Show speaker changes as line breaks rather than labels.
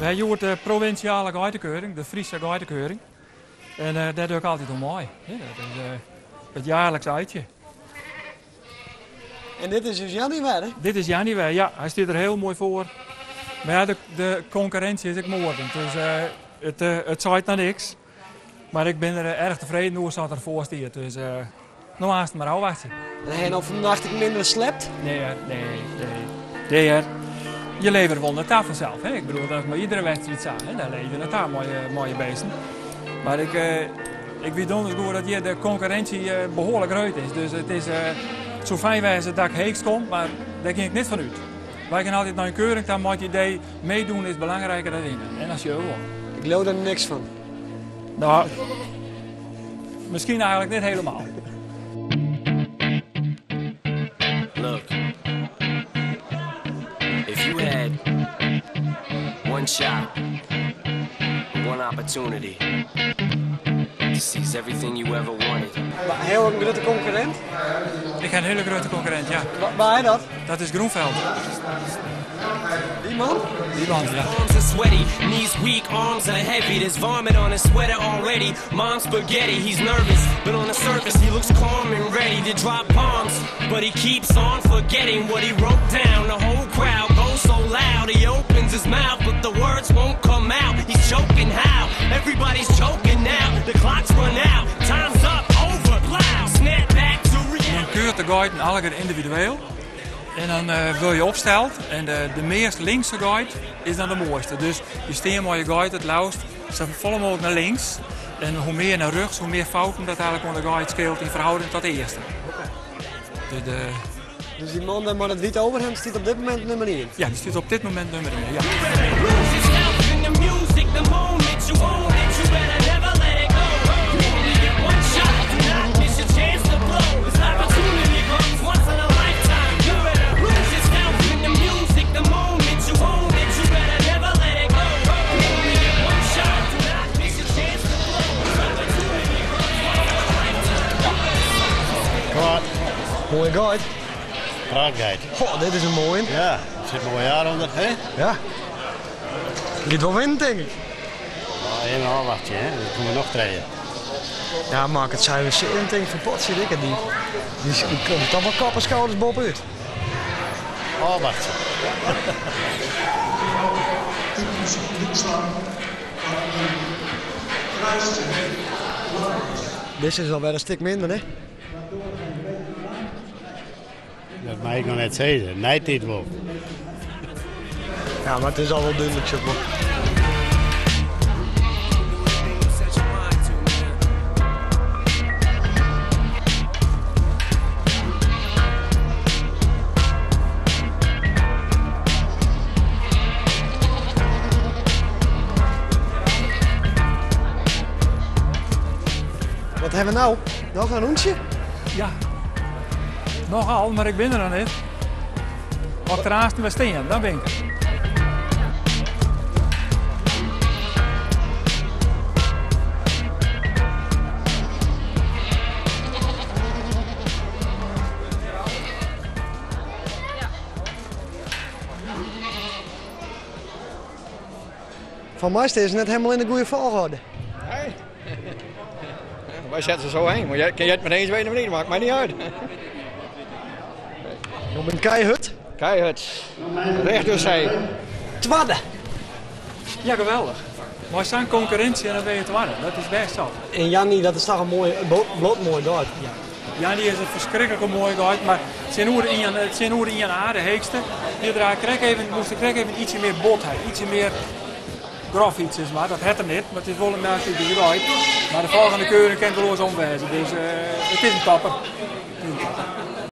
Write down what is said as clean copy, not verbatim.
We ha hjoed de provinsjale geitekeuring, de Fryske geitekeuring. En dêr doch ik altyd oan mei. Dat is it jaarliks uitje.
En dit is dus Jannie wer, hè?
Dit is Jannie wer, ja. Hy stiet der hiel moai foar. Mar ja, de konkurrinsje is ek moardend, dus it seit noch niks. Mar ik bin der erch tefreden oer sa't er foar stiet. Dus no aanst mar ôfwachtsje.
En ha je no fannacht ek minder slept?
Nee hear, nee, nee. Nee hear. Je leve wol nei ta fansels. Hè? Ik bedoel, dat is mei iedere wedstriid sa. Hè? Dêr leve je nei ta mei je beesten. Mar ik, ik wit donders goed dat hjir de konkurrinsje behoarlik grut is. Dus it is, it soe fijn wêze dat ik heechst kom, mar dêr gean ik net fan út. Wy gean altyd nei in keuring ta mei it idee, meedoen is belangriker dan winnen. En dan sjogge we wol.
Ik leau der niks fan.
No, miskien eigenlik net helemaal.
Look, if you had one shot, one opportunity to seize everything you ever wanted.
Mar ha jo in grutte konkurrint?
Ik ha in hiele grutte konkurrint, ja.
Wa is dat?
Dat is Groenveld.
Die man?
Die man, ja.
Arms are sweaty, knees weak, arms are heavy. There's vomit on his sweater already. Mom's spaghetti, he's nervous, but on the surface he looks calm and ready to drop bombs. But he keeps on forgetting what he wrote down. The whole crowd goes so loud. He opens his mouth, but the words won't come out. He's choking how? Everybody's choking now. The clock's run out. Time's up, over, plow. Snap back to reality.
Dan keurt de geiten allegear yndividueel. En dan wurd je opsteld en de meast linkse geit is dan de moaiste. Dus je stean mei je geit it leafst sa folle mooglik nei links. En hoe mear nei rjochts, hoe mear fouten dat eigenlik oan de geit skeelt yn ferhâlding tot de earste. Dus de
Dus dy man dêr mei dat wite overhemd stiet op dit momint nûmer ien?
Ja, dy stiet op dit momint nûmer ien, ja.
Moaie geit.
Prachtgeit.
Goh, dit is in moaie.
Ja, der sit moai haar ûnder, hè?
Ja. Giet wol winnen, tink ik.
Nou, even ôfwachtsje, hè. Der komme noch trije.
Ja, mar it sei we tink fan potsjerdikke, dy, dy komt toch wol kop en skouders boppe-út.
Ôfwachtsje.
Dizze is alwer in stik minder, hè?
Dat mei ik noch net sizze. Neitiid wol.
Ja, mar it is al wol dúdlik, sjoch mar. Wat ha we no? Noch in rûntsje?
Ja, nochal, mar ik bin der noch net. As der aansten wer stean, dan bin ik der.
Fan my is net hielendal yn de goede folchoarder.
Nee. Wy sette se sa yn. Mar kin je it mei iens wêze of net, makket my net út.
Jo binne keihurd?
Keihurd. Recht door zee.
Twadde.
Ja, geweldich. Mei sa'n konkurrinsje en dan binne je twadde. Dat is bêst sa.
En Jannie, dat is toch in moai, blot moai geit.
Ja. Jannie is in ferskriklik moai geit, mar tsjinoer ien, tsjinoer ien A, de heechste, die er krekt even, moast er krekt even ietsje mear botheid, ietsje mear grofheid, sis mar. Dat hat er net, mar it is wol in merktypyske geit. Mar de folgjende keuring kin it wol oarsom wêze, dus it is in topper. It is in topper.